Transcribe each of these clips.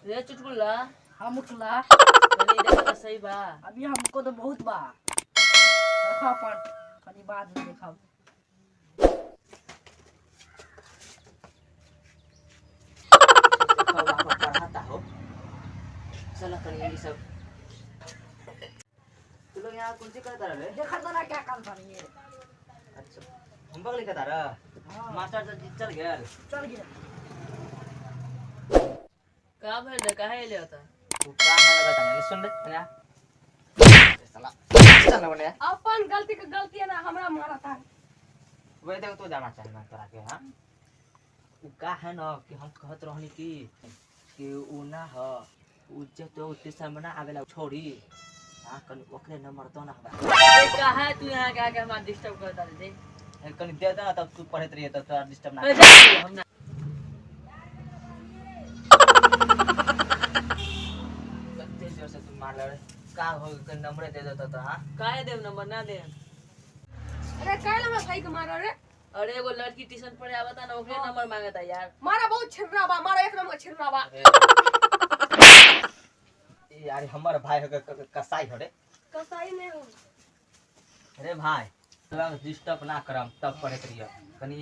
रे चुटकुला हम उठला तनी देखा तो सही बा। अभी हमको तो बहुत बा रखा अपन कनी बाद में देखब। देखो वहाँ पर पढ़ाता हो। चलो कनी ये सब तू लोग यहाँ कौन सी करता रहे? देखा तो ना क्या काम करिए। अच्छा होमवर्क लिखा तारा? हाँ। मास्टर जी चल गए। चल गया। का भइल रे, काहे ले होता? तू का है बता नहीं सुन रे ना साला चल ना बने अपन गलती के गलती है ना हमरा मारता है। वही देखो तो जाना चाहिए ना तोरा के। हां उ का है ना कि हम कहत रहनी कि उ ना ह उ जे तो ट्यूशन में ना आवेला छोड़ी। हां कनी ओकरे नंबर दो ना हमरा। ए काहे तू यहां के आके हमरा डिस्टर्ब करता रे? ए, कनी दे दे ना तब तू पढ़त रहिए तब तोरा डिस्टर्ब ना। ए, जा तू, हम ना कते जोर से तू मार ले का हो के नंबर दे देता तो। हां काहे देब नंबर ना दे। अरे काहे ला भाई के मारा रे? अरे एगो लड़की ट्यूशन पढ़े आवता ना ओकरे नंबर मांगता यार। मारा बहुत छिर्रा बा, मारा एक नंबर छिर्रा बा। ए यार हमर भाई हो के कसाई हो रे। कसाई नहीं हो। अरे भाई तोरा डिस्टर्ब ना करम तब पढ़त रहिए। कनी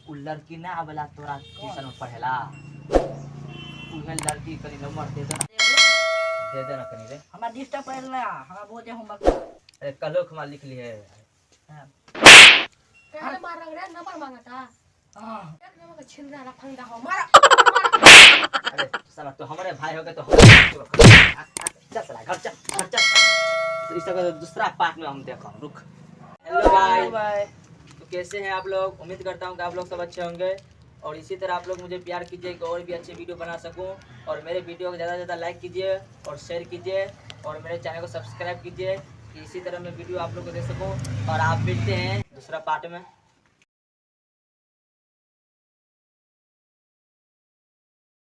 उ लड़की ना आवेला तोरा ट्यूशन में पढ़ेला उहे लड़की कनी नंबर दे दे ना। दे दे ना कनी रे। हमरा डिस्टर्ब करे ना, हमरा बहुत होमवर्क। अरे कलो खमा लिख लिए। हां काहे मारा रे नंबर मांगता? हां एक नंबर के छिर्रा लफंगा हो मारा। अरे साला तो हमारे भाई हो गए तो चल साला घर चल घर चल। तो इस तरह दूसरा पार्ट में हम देखो रुक। हेलो भाई बाय। तो कैसे हैं आप लोग? उम्मीद करता हूँ कि आप लोग सब अच्छे होंगे और इसी तरह आप लोग मुझे प्यार कीजिए कि और भी अच्छे वीडियो बना सकूँ। और मेरे वीडियो को ज़्यादा से ज़्यादा लाइक कीजिए और शेयर कीजिए और मेरे चैनल को सब्सक्राइब कीजिए कि इसी तरह मैं वीडियो आप लोग को दे सकूँ। और आप मिलते हैं दूसरा पार्ट में।